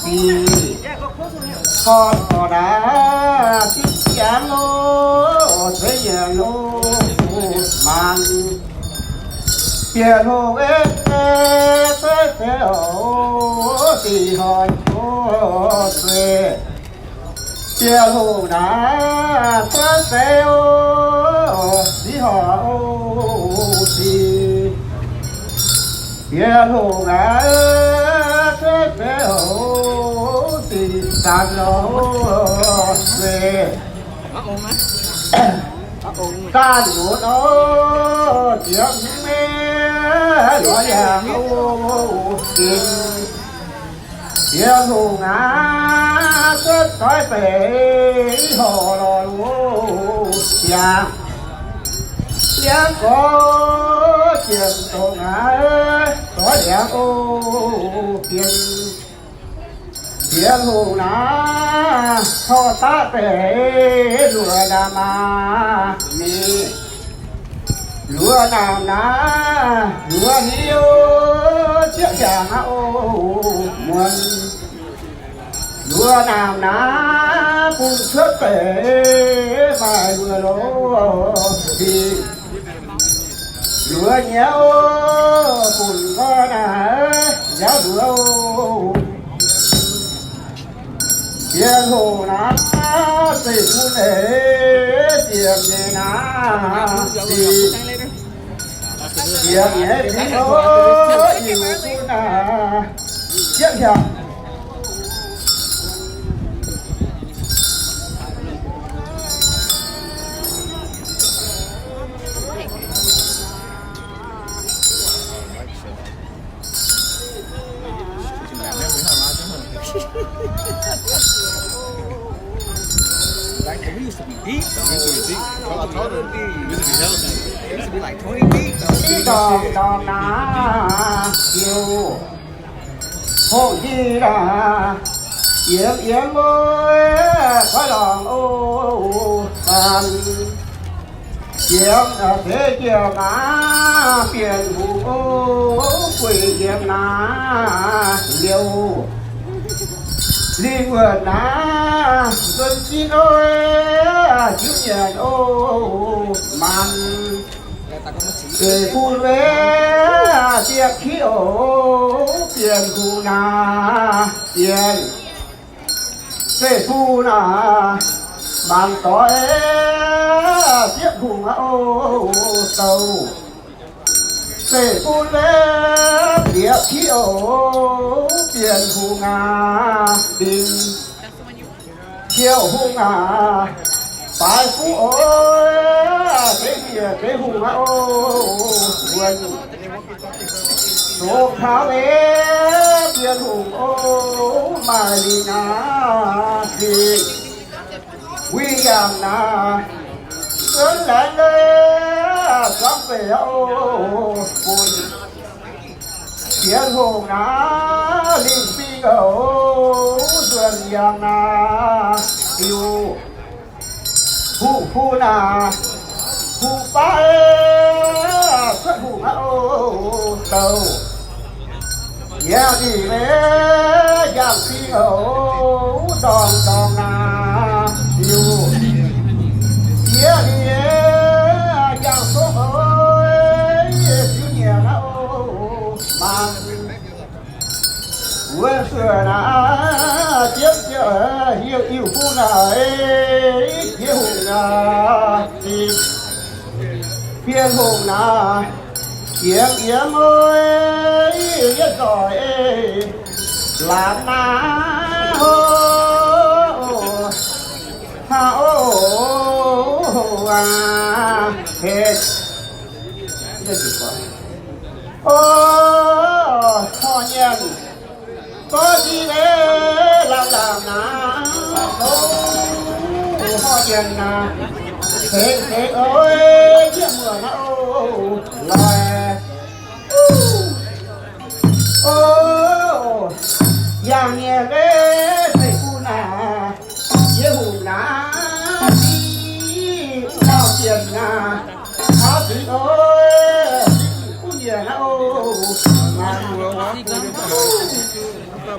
Sic horpc horc naaiv zipv ziangx loh, cueiv yienc loh maanc. Bieqc hlo weic cuotv seix oc, sic horpc oc, sueih. Bieqc hlo naaiv cuotv seix oc, sic horpc oc, sic. Bieqc hlo naaiv cuotv seix oc, sic zanc oc, sueih. Zanc lunx oc, ziepc hmz miev lorz yangh oc, gengh. Bieqc hlo naaiv cuotv doix seix, horc lorz loh ziangx. Liangv gorx jienv dongh naaiv doix liangx oc, gengh. Bieqc hlo naaiv corc daqv deix luoqc naamh maah ni. Luoqc naamh naaiv, luoqc ni oc, zieqv hiaangx aqv oc, muonz. Luoqc naamh naaiv bungx cuotv deix maaih luoqc loh fingx. Luoqc nyei oc, bungx nqoi naaiv nziaauc nduov oc. Bieqc hlo naaiv zeiv-fun eix, ziepc nyeic naaiv, ziepc nyeic fingx oc, iu-fun naaiv, zieqv hiaangx. Like, we used to be deep, though. We used to be deep. We used to be healthy. We used to be, like, twenty deep, though. Dongh dongh naaiv, ziouc hungh njiec naaiv, yiem yiem oc, kuaaiv lorngx oc, faan. Yiem deix njiec maah, Bienh Hungh oc, gueic yiem naaiv liouh. Lingh wuonh naaiv nzuonx ginv oc, ziouv nyanc oc, maanc. Zeiv-fun weic ziepc kiv oc, Bienh Hungh naaiv, Bienh. Zeiv-fun naaiv, maanc doix, Bienh Hungh aqv oc, douh. Zeiv-fun weic ziepc kiv oc, Bienh Hungh aac, Bienh. Ziouv Hungh aac, Baaix Fuqv oc, Bienh Hungh aqv oc, wuonh. Zoux kaux ei, Bienh Hungh oc, maaih lingh naaiv, lingh win yangh naaiv, nzuonx laengz ei, zuangx zeiv oc, bun. Bienh Hungh naaiv, lingh fingx oc, nzuonx yangh naaiv, liuz. Hungh fun naaiv, hungh baav, cuotv hungh aqv oc, douh. Yie ninh meix njang-fingx oc, ndorngx ndorngx naaiv, liuz. Yie ninh njang-fingx oc, ziux nyanc aqv oc, maanc. Wuov suonc naaiv, ziepv ziepv hiuv iu-fun naaiv, Bienh Hungh naaiv, Bienh Hungh naaiv, yiem yiem oc, yietv nzoih laamz naaiv, haa oc, aa, hec. Oc, horh nyanc, gorngv nziex laangh laangh naaiv, oc, horh nyanc naaiv, seix seix oc, njiec muoc naaiv oc, loic. Oc, yangh nyanc ei, zeiv-fun naaiv, Bienh Hungh naaiv, ziqv nau jienh naaiv, taux zingx oc, zingx gunv nyanc naaiv oc, maanc. O,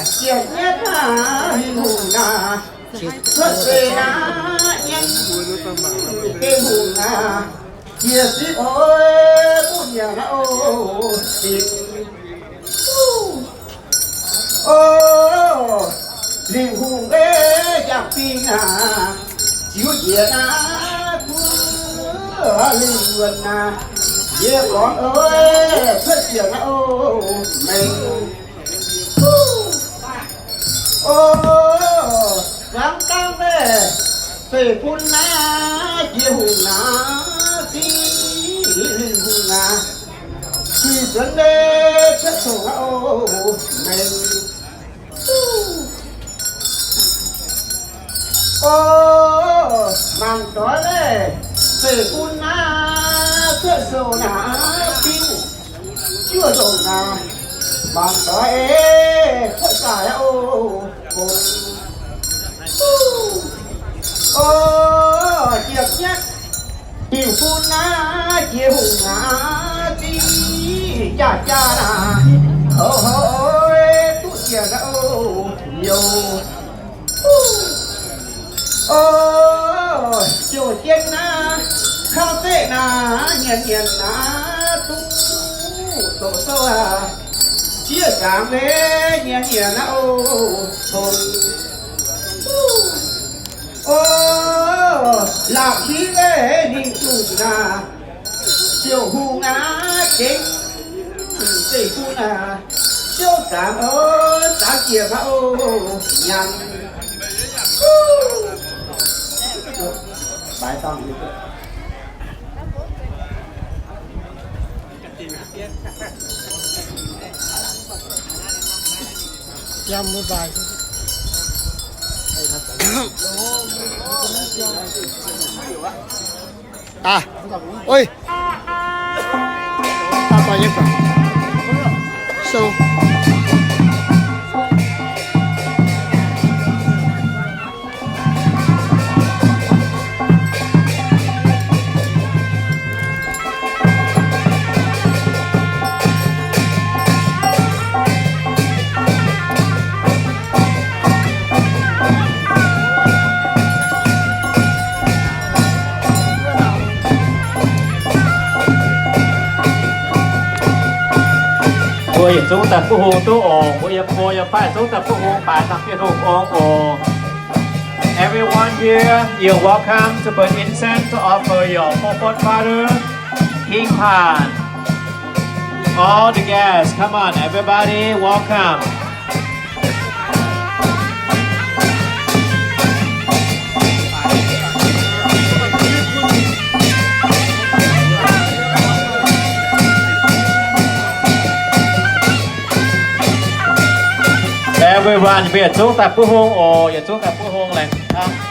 ziepc nyeic aac, Lingh Hungh naaic, cuotv seix naaiv nyei, Lingh Hungh naaic, ziepc sipv oix buov nyanc naaiv oc, sipv. O, Lingh Hungh mbuo jangx fingx naaic, ziux njiec naaiv buov lingh wuonh naaic, yie gorngv oix cuotv ziepc naaiv oc, mengh. O, zangx dangh maiv zeiz bun naaiv jiex hungh naaic, ziqv Lingh Hungh naaic, zuiz zuonx maiv cuotv sou naaiv oc, mengh. O, mangc doix maiv zeiz bun naaiv cuotv sou naaic, biuv juov ndongc naaic, mangc doix cuotv daaih oc, gong. O, ziepc nyeic, diuh bun naaiv jiex hungh naaic, ziqv jaax jaax naaic, houv houv duqv ziepc naaiv oc, youz. O, jouh jienv naaiv kauv zeqv naaic, nyanc nyanc naaic, duqv doqc sou aac, zieqv zaangc maiv nyanc nyanc naaiv oc, tong. O, laapc hiuv maiv ninh dungx naaic, ziouc hungh naaic gengh zeiv bun naaic, ziouv zaangc oc, zaangc jiex maah oc, nyanc. Daaih. Oi. Daaih daaih nyei fai? So. Mbuo yietc zungv daaih buov hung duqv oc. Mbuo yiem go yiem fai zungv daaih buov hung baaix dangh bienh hungh ong oc. Everyone here, you're welcome to burn incense to offer your forefather, King Pan. All the guests, come on, everybody, welcome. Everyone, mbuo yietc zungv daaih buov hung oc, yietc zungv daaih buov hung laengz zingh hnangv.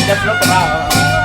Yes, look around.